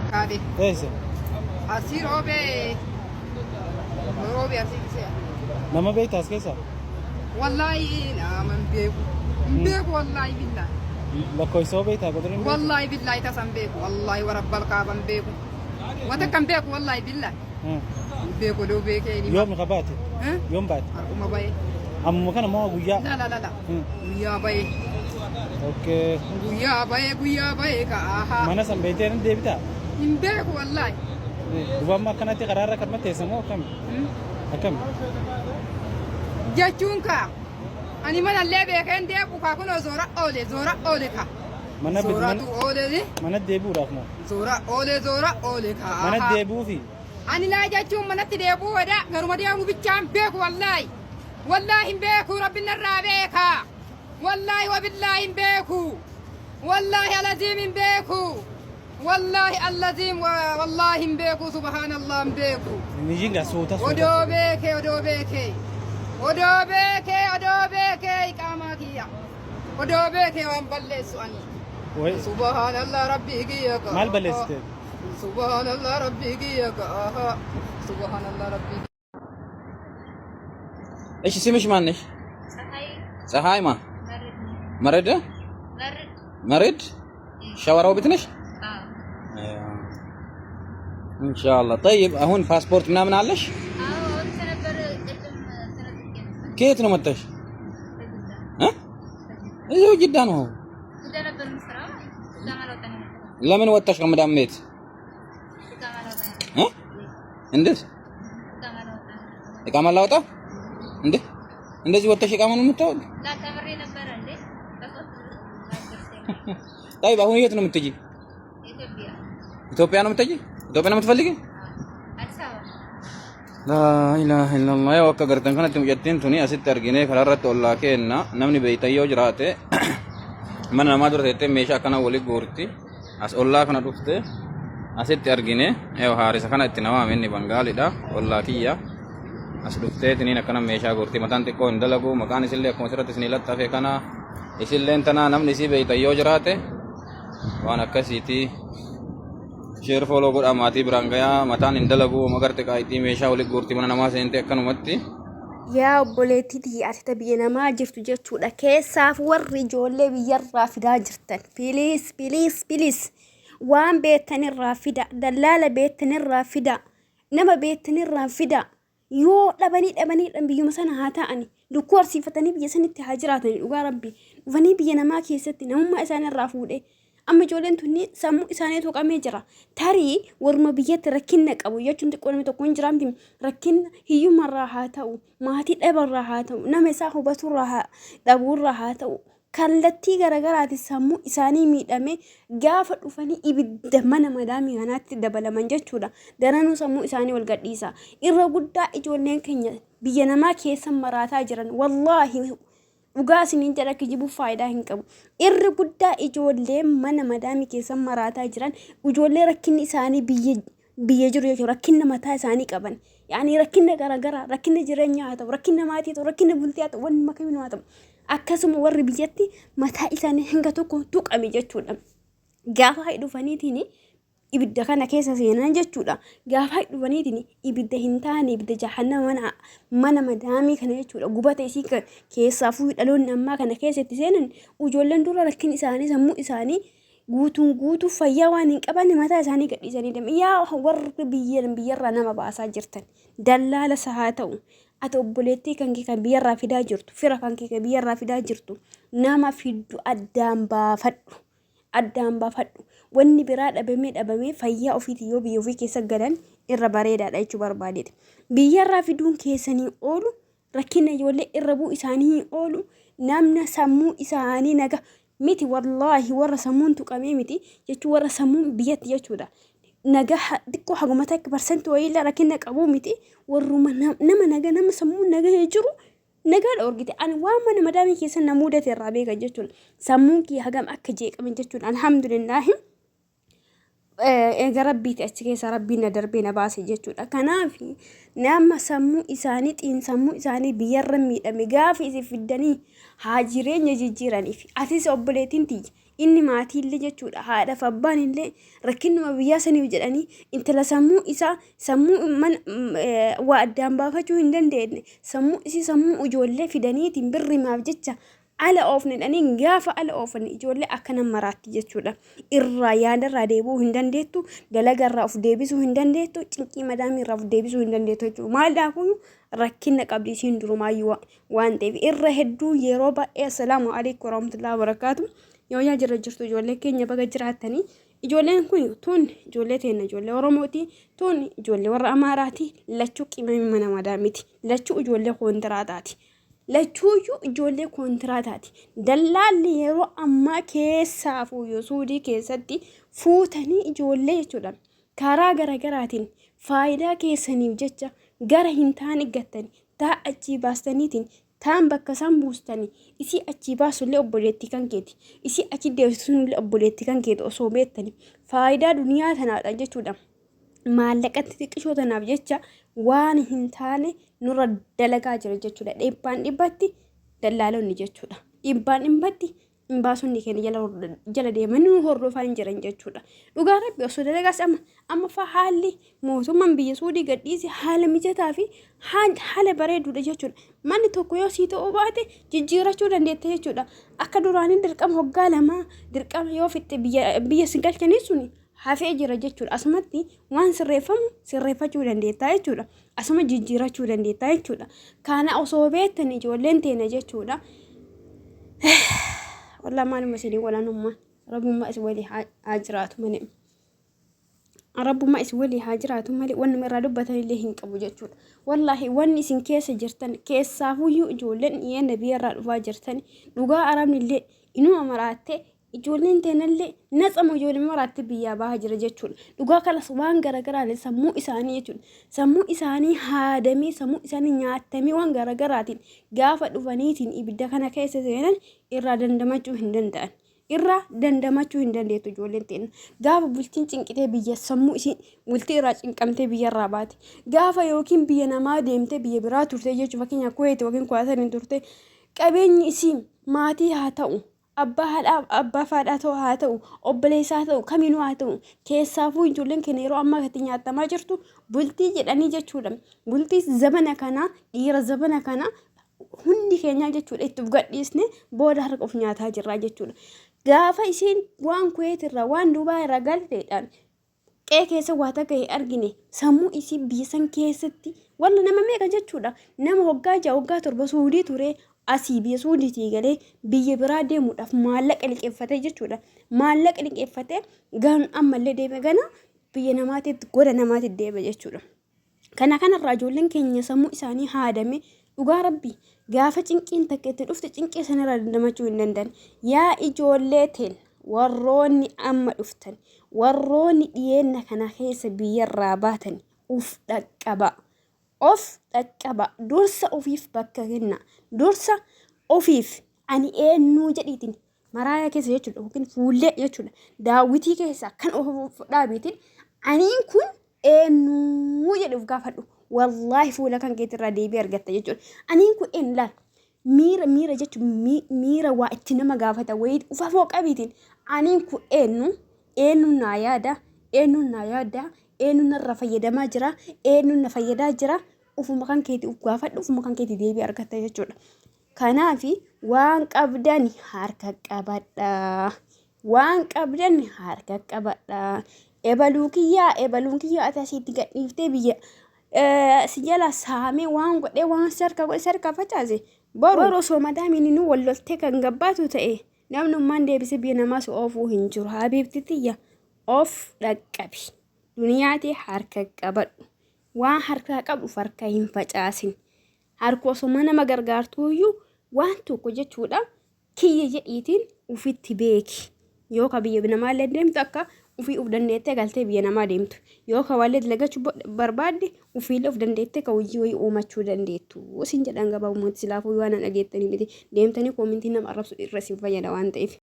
Fakkaate. Eessa? Arsii Roobee. Roobee Arsii gisee. Nama beektaa as keessaa? Wallaahi nama hin beeku. Hin beeku wallaahi billaahi. Lakkoofsa hoo beektaa quxurii hin beektu? Wallaahi billaahi tasa hin beeku. Wallaahi warabbal kaaba hin beeku. Wanta akka hin beeku wallaahi billaahi. Hin beeku odoo beekee ni Yoomi ka baate? Eh? Yoom baate? Har'uma bahee. Ammuma kana moo guyyaa? La la la la. Guyyaa bahee. Okay. Guyyaa bahee guyyaa bahee ka'aa. Mana san beektee ni deebitaa? Hin beeku wallaahi. Duuba amma akkanatti karaarra kan teessa moo akkami? Akkami? Jechuun kaa ani manallee beekeen deebi'u kaa kunoo zoora oole zoora oole kaa. Mana bit- Zooratu oole mana deebi'uudhaaf moo? zoora oole zoora oole kaa. Mana deebi'uufi? Ani laa jechuun manatti deebi'uu wada garuma deemu bichaan beeku wallaahi. Wallaahi hin beeku rabbi narraa beeka. Wallaahi wabillaahi hin beeku. Wallaahi alaziim hin beeku. Wallaahi allaziim wallaahi hin beeku subhaanallah hin beeku. Nijin gaa suuta suuta. Odoo beekee odoo beekee odoo beekee odoo beekee iqaamaa kiyya odoo beekee waan balleessu ani. Wayi Subhaanallah rabbii kiyya kaa. Maal balleessite? Subhaanallah rabbii kiyya kaa. Subhaanallah rabbii. እሺ ስምሽ ማን ነሽ? ፀሐይ ማ መረድ መረድ ሸዋሮቢት ነሽ? ኢንሻአላህ ጠይብ። አሁን ፓስፖርት ምናምን አለሽ? ከየት ነው መጣሽ? እ እዚሁ ጅዳ ነው። ለምን ወጣሽ ከመዳም ቤት? እ እንዴት እቃማ ላወጣ እንዴ? እንደዚህ ወጥተሽ እቃማ ነው የምታወጪው? ጠይብ አሁን የት ነው የምትሄጂ? ኢትዮጵያ ነው የምትሄጂ? ኢትዮጵያ ነው የምትፈልጊ? Laa ilaaha illallah. Yoo akka gartan kanatti mucattiin tuni asitti arginee karaarratti ollaa keenna namni beeytan yoo jiraate mana namaa dura teettee meeshaa akkana wali guurti as ollaa kana dhufte asitti argine yoo haarisa kana itti namaa inni bangaalidha ollaa kiyya as dhuftee tiniin akkana meeshaa guurti mataan xiqqoo hin dalagu maqaan isillee akkuma asirratti isinii laxxafe kana isilleen tanaa namni isii beeytan yoo jiraate waan akkasiiti. Share follow godhaa maatii biraan gayaa mataan hin dalagu magarte qaayitii meeshaa wali guurti mana namaa seente akkanumatti. Yaa obboleettii tiyya ati ta biyya namaa jirtu jechuudha. Keessaaf warri ijoollee biyyarraa fidaa jirtan. Piliis piliis piliis waan beektanirraa fida. Dallaala beektanirraa fida. Nama beektanirraa fida. Yoo dhabanii dhabanii dhan biyyuma sana haa ta'ani. Lukkuu horsiifatanii biyya sanitti haa jiraatani dhugaa rabbi. Dhufanii biyya namaa keessatti namummaa isaan irraa fuudhee. Amma ijoolleen tunni sammuu isaanii tuqamee jira. Tarii warruma biyyatti rakkinna qabu jechuun xiqqoo namni tokko hin jiraamti. Rakkinna hiyyumarraa haa ta'u, maatii dhabarraa haa ta'u, nama isaa hubaturraa haa dhabuurraa haa ta'u. Kallattii garaagaraatiin sammuu isaanii miidhamee gaafa dhufanii ibidda mana madaamii kanaatti dabalaman jechuudha. Daranuu sammuu isaanii wal gadhiisa. Irra guddaa ijoolleen keenya biyya namaa keessa maraataa jiran wallaahi dhugaa isiniin jedha kijibuuf faayidaa hin qabu. Irri guddaa ijoolleen mana madaamii keessa maraataa jiran ijoollee rakkinni isaanii biyya biyya jiru jechuudha. Rakkinna mataa isaanii qaban. Yaani rakkinna garaagaraa, rakkinna jireenyaa haa ta'u, rakkinna maatii haa ta'u, rakkinna bultii haa ta'u, wanni kamiinuu haa ta'u. Akkasuma warri biyyatti mataa isaanii hanga tokko tuqame jechuudha. Gaafa dhufaniitiin ibidda kana keessa seenan jechuudha. Gaafa dhufaniitiin ibidda hin taane ibidda jahannama mana mana madaamii kana jechuudha. Gubata isii keessaafuu dhaloonni ammaa kana keessa itti seenan ijoolleen dura rakkin isaanii sammuu isaanii guutuun guutuu fayyaa waan hin qabanne mataa isaanii gadhiisanii deemu. Yaa warri biyya biyyarraa nama baasaa jirtan dallaala haa ta'u ati obboleettii kan kee kan biyyarraa fidaa jirtu fira kan kee kan biyyarraa fidaa jirtu nama fiddu addaan baafadhu. Addaan baafadhu. Wanni biraa dhabamee dhabamee fayyaa ofiitii yoo biyya ofii keessa galan irra bareedaadha jechuu barbaadeeti. Biyyarraa fiduun keessanii oolu rakkina ijoollee irra bu'u isaanii hin oolu namna sammuu isaanii naga miti wallaahi warra sammuun tuqamee miti jechuun warra sammuun biyyatti jechuudha. Nagaa xiqqoo haguma takka parsantii wayiillee rakkina qabuu miti warruma nama naga nama sammuun naga jiru nagaa dhoorgite ani waan mana madaamii keessa na mudate irraa beeka jechuudha. Sammuun kiyya hagam akka jeeqame jechuudha. Alhamdulillaahi. Eega rabbiiti achi keessa rabbiin na darbee na baase jechuudha. Kanaaf nama sammuu isaanii xiinsammuu isaanii biyyarra miidhame gaafa isin fiddanii haa jireenya jijjiiraniif atis obboleettiin tiyya Inni maatiillee jechuudha haadhaaf abbaan illee rakkinnuma biyyaa saniif jedhanii intala sammuu isaa sammuu mana waa addaan baafachuu hin dandeenye sammuu isii sammuu ijoollee fidaniitiin birrimaaf jecha ala oofne jedhanii gaafa ala oofan ijoollee akkana maraatti jechuudha. Irraa yaadarraa deebi'uu hin dandeettu, dalagarraa of deebisuu hin dandeettu, cinqii madaamiirraa of deebisuu hin dandeettu jechuudha. Maal daakuyyuu rakkina qabdi isiin durumaayyuu waan ta'eef irra hedduu yeroo baay'ee. Assalaamu alaikum warahmatullahi wabarakaatu. Yoo yaa jirra jirtu ijoollee keenya, baga jiraattanii. Ijoolleen kun tun ijoollee teenya, ijoollee Oromooti, tun ijoollee warra Amaaraati. Lachuu qimamii mana madaamiti, lachuu ijoollee koontiraataati, lachuuyyuu ijoollee koontiraataati. Dallaalli yeroo ammaa keessaafuu yoo Suudii keessatti fuutanii ijoollee jechuudha karaa garagaraatiin faayidaa keessaniif jecha gara hin taane gattanii taa achii baastaniitiin taan bakka isaan buustanii isii achii baasullee obboleettii kan keeti, isii achi deebisuunillee obboleettii kan keeti osoo beektanii faayidaa duniyaa tanaadha jechuudha. Maallaqatti xiqqishoo tanaaf jecha waan hin taane nurra dalagaa jira jechuudha. Dhibbaan dhibbatti dallaalonni jechuudha. Dhibbaan dhibbatti imbaasonni keenya jala jala deemanii nu hordofaa hin jiran jechuudha. Dhugaa Rabbi osoo dalagaas amma amma faa haalli mootummaan biyya Suudii gadhiise haala mijataa fi haala bareeduudha jechuudha. Manni tokko yoo sii ta'uu baate jijjiirachuu dandeetta jechuudha. Akka duraanii dirqama waggaa 2 dirqama yoo fixxe biyya si galchanii suni hafee jira jechuudha. Asumatti waan sirreeffamu sirreeffachuu dandeetta jechuudha. Asuma jijjiirachuu dandeetta jechuudha. Kana osoo beektan ijoolleen teena jechuudha. Wallaa maaluma isinii walanummaa rabbummaa isin walii haa jiraatu malee. Rabbummaa isin walii haa jiraatu malee wanni irraa dubbatan illee hin qabu jechuudha. Wallaahi wanni isin keessa jirtan keessaafuyyuu ijoolleen dhiyeenna biyyarraa dhufaa jirtan dhugaa arabni illee inuma maraattee ijoolleen teenallee natsama ijoollee maraattee biyyaa bahaa jira jechuudha. Dhugaa kanas waan garaagaraatiin sammuu isaanii jechuudha. Sammuu isaanii haadamee, sammuu isaanii nyaatamee waan garaagaraatiin gaafa dhufaniitiin ibidda kana keessa seenan irraa dandamachuu hin danda'an. Irraa dandamachuu hin dandeettu ijoolleen teenna. Gaafa bultiin cinqitee biyya sammuu isii bultii irraa cinqamtee biyyarraa baate. Gaafa yookiin biyya namaa deemtee biyya biraa turte jechuudha. Fakkeenyaaf Kuweet yookiin Kuwaatariin turte, qabeenyi isii maatii haa ta'u, abbaa haadhaa, abbaa faadhaa ta'u haa ta'u, obboleessaa haa ta'u, kamiinuu haa ta'u, keessaafuu ijoolleen keenya yeroo ammaa itti nyaatamaa jirtu bultii jedhanii jechuudha. Bultii zamana kanaa, dhiira zamana kanaa hundi keenyaa jechuudha itti of gadhiisne booda harka of nyaataa jirraa jechuudha. Gaafa isiin waan Kuweet irraa waan Duubaa irraa galteedhaan qe'ee keessa waa takka hin argine sammuu isii biyya san keessatti walla nama meeqa jechuudha, nama waggaa 6 waggaa 7 Suudii ture asii biyya Suudiitii galee biyya biraa deemuudhaaf maallaqa liqeeffatee jechuudha, maallaqa liqeeffatee gan ammallee deeme gana biyya namaatitti goda namaatitti deeme jechuudha. Kana kanarraa ijoolleen keenya sammuu isaanii haadame dhugaa Rabbi gaafa cinqiin takka itti dhufte cinqii sanarraa dandamachuu hin danda'an. Yaa ijoollee teen warroonni amma dhuftan, warroonni dhiyeenna kana keessa biyyarraa baatan, uf dhaqqaba. Of dhaqqaba. Dursa ofiif bakka kenna. Dursa ofiif ani eennuu jedhiitiin maraaya keessa jechuudha yookiin fuullee jechuudha daawwitii keessa kan of dhaabiitiin aniin kun eenyu jedhi of gaafadhu. Wallaahi fuula kan keetirraa deebii argatta jechuudha. Aniin kun eenyu laal, miira miira jechuun miira waa itti nama gaafata wayii ufafoo qabiitiin aniin kun eenyu, eenyu naa yaada, eenyu naa yaada, eenyu narraa fayyadamaa jira, eenyu na fayyadaa jira, ufuma kan keetii of gaafadhu, ufuma kan keetii deebii argatta jechuudha. Kanaafi waan qabdan harka qabadhaa. Waan qabdan harka qabadhaa. Ebaluu kiyyaa, ebaluun kiyyaa ati asiitti gadhiiftee biyya si jala saamee waan godhee waan si harka godhe si harka facaase. Boru osoo madaamiin inni wal loltee kan gabbaatu ta'e namnummaan deebisee biyya namaa si oofuu hin jiru. Habiibti tiyya, of dhaqqabi. Duniyaa tee harka qabadhu. Waan harkaa qabdu harka hin facaasin. Harka osoma nama gargaartuuyyuu waan tokko jechuudha kiyya jedhiitiin ufitti beeki. Yoo ka biyya namaallee deemtu akka ufii uf dandeettee galtee biyya namaa deemtu. Yoo ka waallee dalagachuu barbaadde ufiillee uf dandeettee ka hojii wayii uumachuu dandeettu. Isin jedhan gabaabumatti silaafuu waan dhageettanii miti. Deemtanii koomintii nama arrabsu irra isin fayyada waan ta'eef.